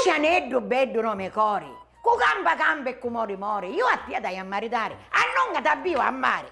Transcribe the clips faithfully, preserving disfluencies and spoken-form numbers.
Cianeddu beddu no me cori, cu campa campa e cu mori mori, iu a tia t'haiu a maritari, annunca t'avviu a mari.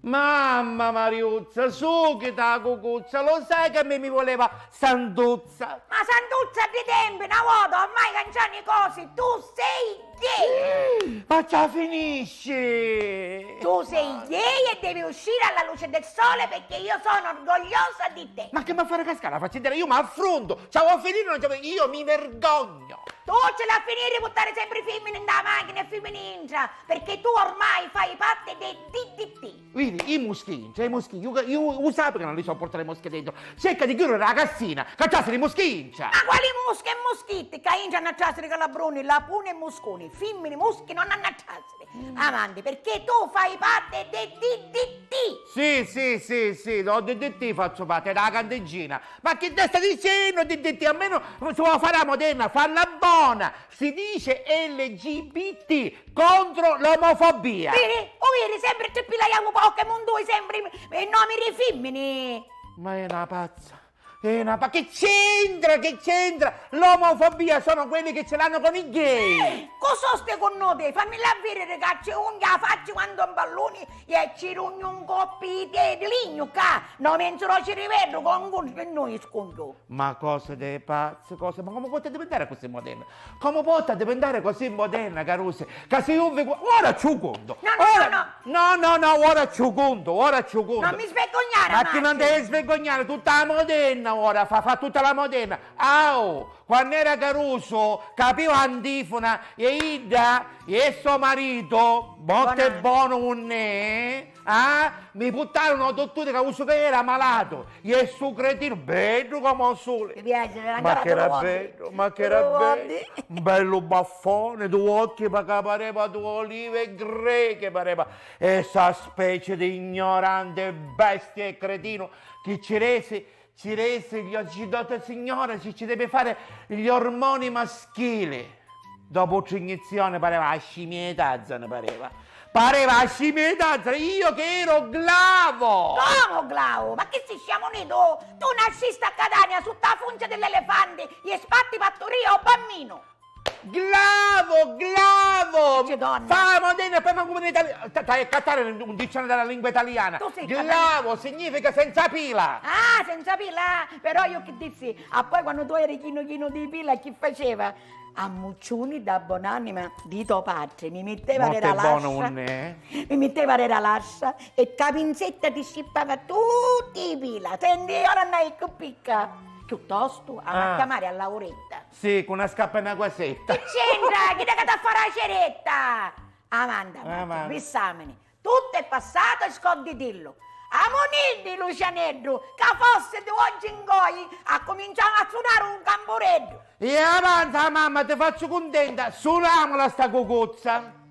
Mamma Mariuzza, suchita a cucuzza, lo sai ca a me mi voleva Santuzza. Ma Santuzza di tempi, na vota, ormai cancianu i cosi, tu sei gay! Ma ci a finisci! Tu sei gay e devi uscire alla luce del sole perché io sono orgogliosa di te! Ma chi m'ha fari cascari la facci intera? Io m'affrontu, ci a vo finiri o non ci a vo, io mi vergognu! Tu ci l'ha a finiri di puttari sempri fimmini nta la machina e fimmini intra, perché tu ormai fai parte dei D D T! Vidi, i muschi intra, i muschi, io, io u sapi ca non li sopportu li muschi dentro, cerca di chiudiri la cassina, ca trasiri i muschi intra! Ma quali muschi e muschitti, ca intra hannu a trasiri calabruni, lapuni e muscuni, fimmini, muschi non hannu a trasiri! Avanti, perché tu fai parte dei D D T! Sì, sì, sì, sì, do D D T faccio parte, della candeggina. Ma chi te sta dicennu D D T? Almeno si vuoi fare la moderna, falla buona. Si dice L G B T, contro l'omofobia. Viri? U viri? Sempri trippilaiamu Pokémon dui, sempri i nomi di fimmini. Ma è una pazza. È una pa-, che c'entra? Che c'entra? L'omofobia sono quelli che ce l'hanno con i gay. Eh, cosa sti cunnuti? Fammilla viriri ca ci unghia la facci quantu un palluni e ci rugnu un coppu di te-, di lignu ca no mi nzuro ciriveddu con cun noi scuntu. Ma cosa dei pazzi, cosa? Ma come potete diventare così moderna? Come potete diventare così moderna, carusi? Ca si io vi gu-, ora ci u contu. No, no, ora, no, no. No, no, no, ora ci u contu, ora ci u contu. Non mi svergognare, ma chi non devi svergognare, tutta la moderna ora, fa, fa tutta la moderna. Au, quannu era carusu, capiu antifona, e idda, e so marito, morte e bono unn'è, ah? Mi puttarono o dotturi ca usu ca era malatu, e su cretinu, beddu come o suli. Mi piace, ma che era beddu, ma che era beddu, un bellu baffone, du occhi ca pareva du olive greche, pareva, e sa specie di ignorante, bestia e cretinu, chi ci resi, ci resi gli o-, ci dotto signore, ci, ci deve fare gli ormoni maschili. Dopo tre iniezioni pareva a scimia di Tarzan, pareva. Pareva a scimia di Tarzan, io che ero glavo! Comu glavo? Ma chi si sciamunì tu? Tu nascisti a Catania sutta a funcia di l'elefanti e spatti patturì o bamminu! Glavo, glavo! Dice donna. Fa la moderna e poi mancu un italiano. T'hai a accattare un, un dizionario della lingua italiana. Tu sei glavo significa senza pila. Ah, senza pila? Però io chi dissi? Ah, poi quando tu eri chino chino di pila, chi faceva? Ammucciuni da bonanima di to patri, mi mitteva a dera l'ascia, mi mitteva a dera l'ascia e ca pinzetta ti scippava tutti i pila. Senti, ora non hai più picca. Piuttosto, a chiamare a Lauretta. Sì, cu na scarpa e na guasetta. Chi c'entra? Chidda ca t'ha fari a ceretta! Avanti, avanti, avanti. Pissamini. Tuttu è passato e scorditillu. Amuniddi, Lucianeddu, ca forsi di oggi in poi accuminciamu a sunari un campureddu. E avanti, mamma, ti faccio contenta, sunamula sta cucuzza.